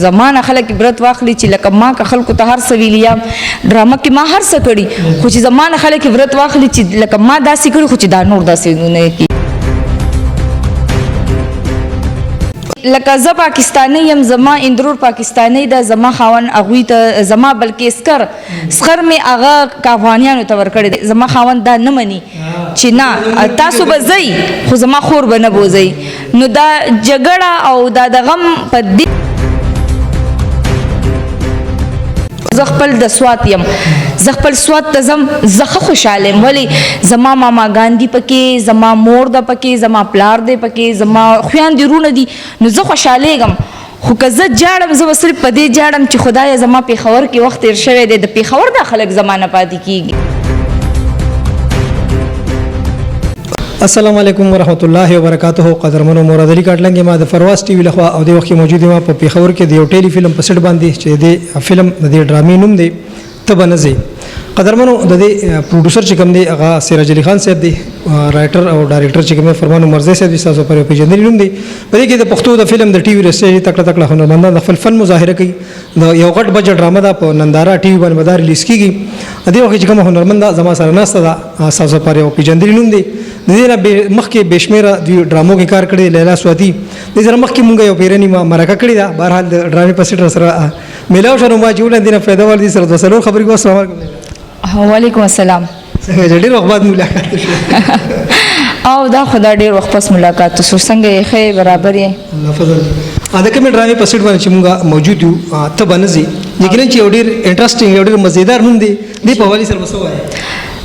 زما نه خلک عبرت واخلي چې لکه ما که خلکو ته هر څه ویلي یم، ډرامه کې ما هر څه کړي، خو چې زما نه خلک عبرت واخلي چې لکه ما داسې کړي، خو چې دا نور داسې نه کړي. لکه زه پاکستانی یم، زما اندرور پاکستانی ده، زما خاوند هغوی ته زما بلکې سکر سخر مې هغه افغانیانو ته ورکړی دی. زما خاوند دا نه مني چې نه تاسو به ځئ خو زما خور به نه بوځئ. نو دا جګړه او دا د غم په دې زه خپل د سوات یم، زه خپل سوات ته ځم، زه ښه خوشحاله یم. ولې زما ماماګان دي پکې، زما مور ده پکې، زما پلار دی پکې، زما خویندې وروڼه دي، نو زه خوشحالېږم. خو که زه جاړم، زه به صرف په دې جاړم چې خدایه زما پېښور کې وخت تېر شوی دی، د پېښور دا خلک زما نه پاتې کېږي. السلام علیکم ورحمت الله وبرکاته. قدرمنو مراد علي کاټلنګ ما د فرواز ټي وي لخوا او د وخت کې موجود ما په پیښور کې د یو ټیلی فلم په سیټ باندې چې د فلم د دې ډرامې نوم دی ته به نه ځې. قدرمنو د دې پروډوسر چې کوم دی هغه سراج علي خان صاحب دی، رائټر او ډایریکټر چې کوم دی فرمان عمرزی صاحب دی، تاسو پر پیژندلی نوم دی. په دې کې د پښتو د فلم د ټي وي رسې تکړه تکړه هنرمندان د خپل فن مظاهره کوي. د یو غټ بجټ ډرامه ده په ننداره ټي وي باندې به دا ریلیز کیږي. د دې وخت چې کوم هنرمند ده زما سره ناسته ده، تاسو پر یو پیژندلی نوم دی. د دې نه مخکې بې شمېره دوی ډرامو کې کار کړی، لیلا سواتي. د دې سره مخکې مونږ یو پیرني مرکه کړې ده. بهرحال د ډرامې په سیټ سره میلاو شو، نو ما چې وړاندې نه فایده ور دي سره دوه څلور خبرې کوو. السلام علیکم. وعلیکم السلام. څنګه یې؟ ډېر وخت بعد ملاقات وشو. او دا خو دا ډېر وخت پس ملاقات وشو. څنګه یې؟ ښه یې؟ برابر یې؟ الله فضل. د کومې ډرامې په سیټ باندې چې مونږ موجود یو ته به نه ځې، یقینا چې یو ډېر انټرسټینګ یو ډېر مزیدار نوم دی. دې په حوالې سره به څه وایې؟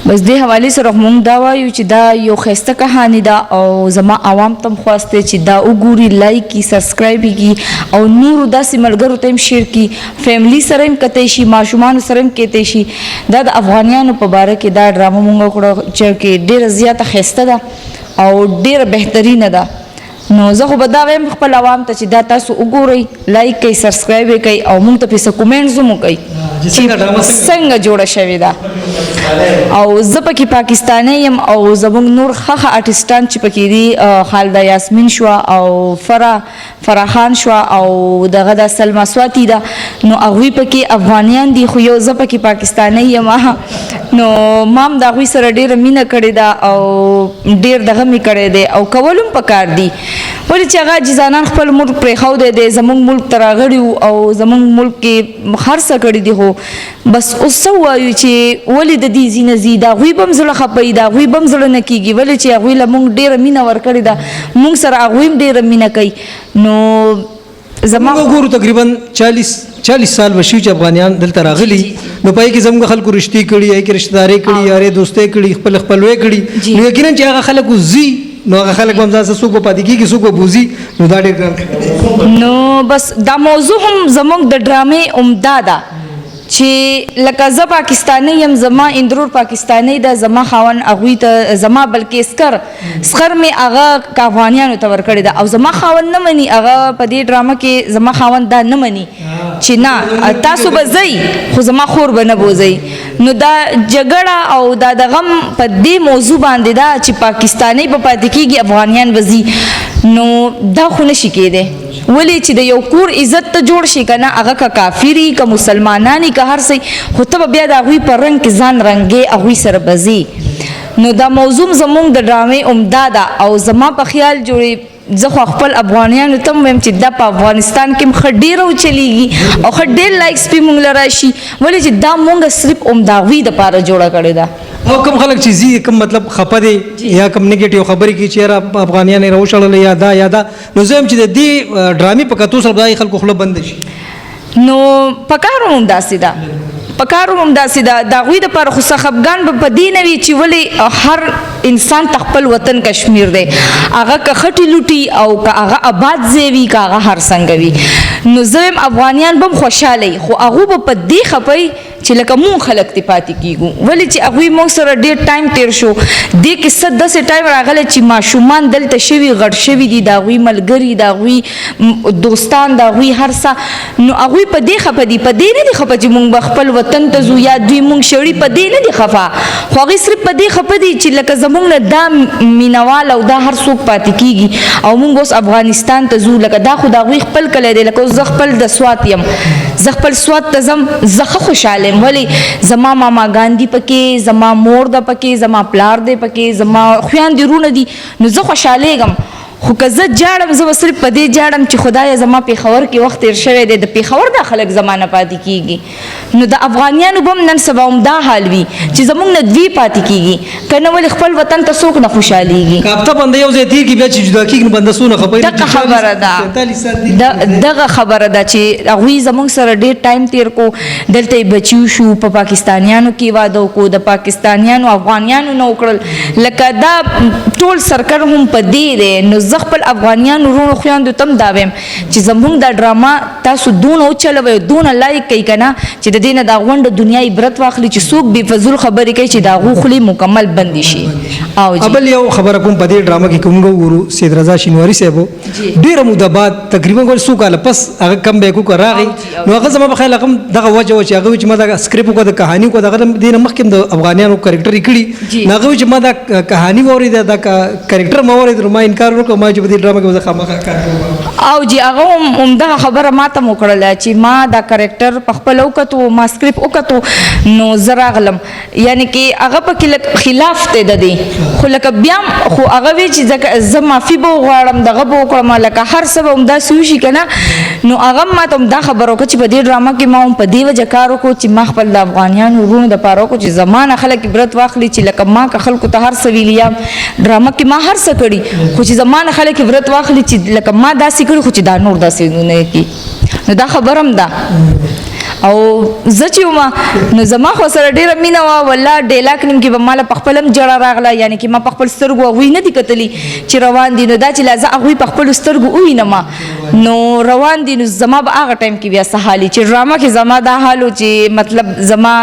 بس دې حوالې سره مونږ دا وایو چې دا یو ښایسته کهاني ده او زما عوام ته هم خواست دی چې دا وګوري، لایک کړي، سبسکرایب یې کړي او نورو داسې ملګرو ته هم شیر کړي، فیملی سره هم کتی شي، ماشومانو سره هم کتی شي. دا د افغانیانو په باره کې دا ډرامه مونږ وکړه چې کې ډېره زیاته ښایسته ده او ډېره بهترینه ده. نو زه خو به دا وایم خپل عوام ته چې دا تاسو وګورئ، لایک کړئ، سبسکرایب یې کړئ او مونږ ته پې څه کومنټس هم وکړئ چې څنګه جوړه شوې ده. او زه پکې پاکستانی یم او زموږ نور ښه ښه آرټسټان چې پکې دي، خالده یاسمین شوه او فرح خان شوه او دغه د سلما سواتي ده، نو هغوی پکې افغانیان دي، خو یو زه پکې پاکستانی یم. نو ما هم د هغوی سره ډېره مینه کړې ده او ډېر دغه مې کړی دی او کول هم پکار دي. ولې چې هغه عاجزانان خپل ملک پرېښودی دی، زموږ ملک ته راغلي وو او زموږ ملک کې هر څه کړي دي، خو بس اوس څه ووایو چې ولې د دې ځي نه ځي؟ د هغوی به هم زړه خفه وي، د هغوی به هم زړه نه کېږي. ولې چې هغوی له موږ ډېره مینه ورکړې ده، موږ سره هغوی هم ډېره مینه کوي. نو زما موږ ګورو تقریبا 40 سال به شي چې افغانیان دلته راغلي، نو په هغې کې زموږ خلکو رشتې کړي، هغې کې رشته دارۍ کړي، یارې دوستۍ کړي، خپل خپلوۍ کړي. نو یقینا چې هغه خلک اوس ځي، نو هغه خلک به هم ځان سره څوک به پاتې کېږي، څوک به بوځي، نو دا ډېر ګران کار دی. نو بس دا موضوع هم زموږ د ډرامې عمده ده چې لکه زه پاکستانی یم، زما اندرور پاکستانی ده، زما خاوند هغوی ته زما بلکې سکر سخر مې هغه افغانیانو ته ورکړې ده او زما خاوند نه مني. هغه په دې ډرامه کې زما خاوند دا نه مني چې نه تاسو به ځئ خو زما خور به نه بوځئ. نو دا جګړه او دا د غم په دې موضوع باندې ده چې پاکستانی به پاتې کېږي، افغانیان به ځي، نو دا خو نه شي کېدی. ولې چې د یو کور عزت ته جوړ شي که نه، هغه که کافري که مسلمانان که هر څه، خو ته به بیا د هغوی په رنګ کې ځان رنګې، هغوی سره به ځې. نو دا موضوع زموږ د ډرامې عمده ده او زما په خیال جوړې زه خو خپل افغانیانو ته هم وایم چې دا په افغانستان کې هم ښه ډېره وچلېږي او ښه ډېر لایکس پې موږ له راشي. ولې چې دا موږ صرف هم د هغوی دپاره جوړه کړې ده. او کوم خلک چې ځي کوم مطلب خفه دی یا کوم نیګیټیو خبرې کوي چې یاره افغانیان یې راوشړل یا دا یا دا، نو زه وایم چې د دې ډرامې په کتو سره به د خلکو خوله بنده شي. نو پکار هم همداسې ده، پکار هم همداسې ده. د هغوی دپاره خو څه خفګان به په دې نه وي چې ولې هر انسان ته خپل وطن کشمیر دی، هغه که خټې لوټي او که هغه آباد ځای وي که هغه هر څنګه وي. نو زه وایم افغانیان به هم خوشحاله وي، خو هغو به په دې خفه وي چې لکه مونږ خلک ترې پاتې کېږو، ولې چې هغوی مونږ سره ډېر ټایم تېر شو. دې کې څه داسې ټایم راغلی چې ماشومان دلته شوي، غټ شوي دي، د هغوی ملګري، د هغوی دوستان، د هغوی هر څه، نو هغوی په دې خفه دي، په دې نه دي خفه چې مونږ به خپل وطن ته ځو یا دوی مونږ شړي، په دې نه دي خفه، خو هغوی صرف په دې خفه دي چې لکه زمونږ نه دا مینوال او دا هر څوک پاتې کیږي او مونږ اوس افغانستان ته ځو، لکه دا خو د هغوی خپل کلی دی. لکه اوس زه خپل د سوات یم، زه خپل سوات ته ځم، زه ښه خوشحاله یم، ولې زما ماماګان دي پکې، زما مور ده پکې، زما پلار دی پکې، زما خویندې وروڼه دي، نو زه خوشحالېږم. خو که زه جاړم، زه به صرف په دې جاړم چې خدایه زما پېښور کې وخت تېر شوی دی، د پېښور دا خلک زما نه پاتې کېږي. نو د افغانیانو به هم نن سبا هم دا حال وي چې زمونږ نه دوی پاتې کېږي، که نه ولې خپل وطن ته څوک نه خوشحالېږي. که هفته بنده یو ځای تېر کړي بیا چې جدا کېږي نو بنده څونه خپه وي. دغه خبره ده، دغه خبره ده چې هغوی زمونږ سره ډېر ټایم تېر کو، دلته یې بچي وشو، په پاکستانیانو کې واده وکړو، د پاکستانیانو افغانیانو نه وکړل، لکه دا ټول سرکر هم په دې دی. نو زه خپل افغانیانو وروڼو خویندو ته هم دا وایم چې زمونږ دا ډرامه تاسو دونه وچلوئ او دونه لایک کوئ که نه چې د دې نه دا غونډه دنیا عبرت واخلي چې څوک بې فضول خبرې کوي چې د هغو خولې مکمل بندې شي. او جی بل یو خبره کوم، په دې ډرامه کې کوم وګورو سید رضا شینواری صاحب ډیره موده بعد تقریبا ګور څو کاله پس هغه کم بیک وکړ راغی، نو هغه زما په خیال هغه دغه وجه و چې هغه چې ما دا سکرپټ وکړ، د کہانی وکړ، دغه دې نه مخکې د افغانانو کریکټر یې کړي، نو هغه چې ما دا کہانی واورېده، دا کریکټر ما واورېد، ما انکار وکړ، ما چې په دې ډرامه کې زه خامخا کار کوم. او جی هغه هم همدغه خبره ما ته هم وکړله چې ما دا کریکټر په خپله وکتو، ما سکرپټ وکتو، نو زه راغلم، یعنی کې هغه پکې لږ خلاف دی د دې، خو لکه بیا خو هغه وی چې ځکه زه معافي به وغواړم، دغه به وکړم، لکه هر څه به همداسې وشي که نه. نو هغه ما ته هم دا خبره وکړه چې په دې ډرامه کې ما هم په دې وجه کار وکړو چې ما خپل د افغانیانو وروڼو دپاره وکړو چې زما نه خلک عبرت واخلي چې لکه ما که خلکو ته هر څه ویلي یا ډرامه کې ما هر څه کړي، خو چې زما نه خلک عبرت واخلي چې لکه ما داسې کړي، خو چې دا نور داسې نه کړي. نو دا خبره هم ده. او زه چې وم نو زما خو سره ډېره مینه وه، والله ډیلاک نیم کې به ماله په خپل هم ژړا راغله، یعنې کې ما په خپل سترګو هغوی نه دي کتلي چې روان دي، نو دا چې لا زه هغوی په خپلو سترګو ووینم نو روان دي، نو زما به هغه ټایم کې بیا څه حال وي چې ډرامه کې زما دا حال و چې مطلب زما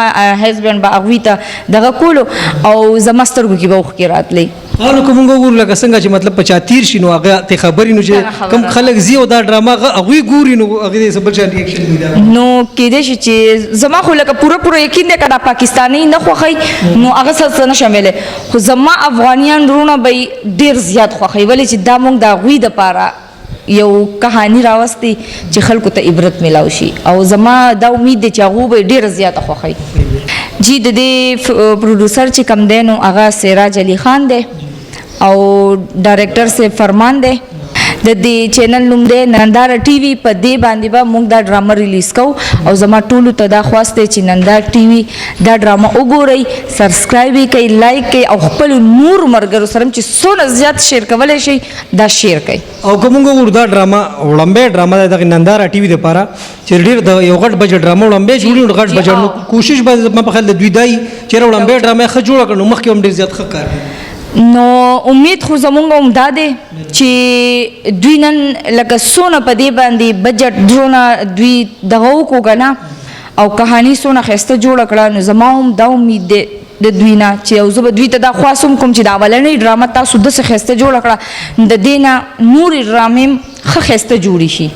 هسبنډ به هغوی ته دغه کولو او زما سترګو کې به اوښکې راتلې. نو که موږ وګورو لکه څنګه چې مطلب په چا تیر شي نو هغه ته خبرې، نو چې کوم خلک ځي او دا ډرامه هغوی ګوري نو هغې دې څه بل شان ریاکشن وي. نو کېدای شي چې زما خو لکه پوره پوره یقین دی که دا پاکستاني نه خوښوي نو هغه څه څه نه شم ویلی، خو زما افغانیان وروڼه به یې ډېر زیات خوښوي، ولې چې دا موږ د هغوی دپاره یو کهانی راوستي چې خلکو ته عبرت میلاو شي، او زما دا امید دی چې هغو به یې ډېره زیاته خوښوي. جی د دې پروډوسر چې کوم دی نو هغه سراج علي خان دی او ډایرکټر صاحب فرمان دی. د دې چینل نوم دی ننداره ټي وي. په دې باندې به موږ دا ډرامه ریلیز کوو او زما ټولو ته دا خواست دی چې نندار ټي وي دا ډرامه وګورئ، سبسکرایب یې کړئ، لایک کړئ او خپلو نورو ملګرو سره هم چې څونه زیات شیر کولی شئ دا شیر کړئ. او که موږ وګورو دا ډرامه وړومبی ډرامه ده دغې ننداره ټي وي دپاره چې ډېر د یو غټ بجټ ډرامه وړومبی جوړي، نو غټ بجټ، نو کوشش به زما په خیال د دوی دا وي چې وړومبی ډرامه یې ښه جوړه کړه نو مخکې هم ډېر زیات ښه کار کوي. نو امید خو زمونږ هم دا دی چې دوی نن لکه څونه په دې باندې بجټ دونه دوی دغه وکړو که نه او کهانی څونه ښایسته جوړه کړه، نو زما هم دا امید دی د دوی نه چې او زه به دوی ته دا خواست هم کوم چې دا اولنۍ ډرامه تاسو داسې ښایسته جوړه کړه، د دې نه نورې ډرامې هم ښه ښایسته جوړې شي.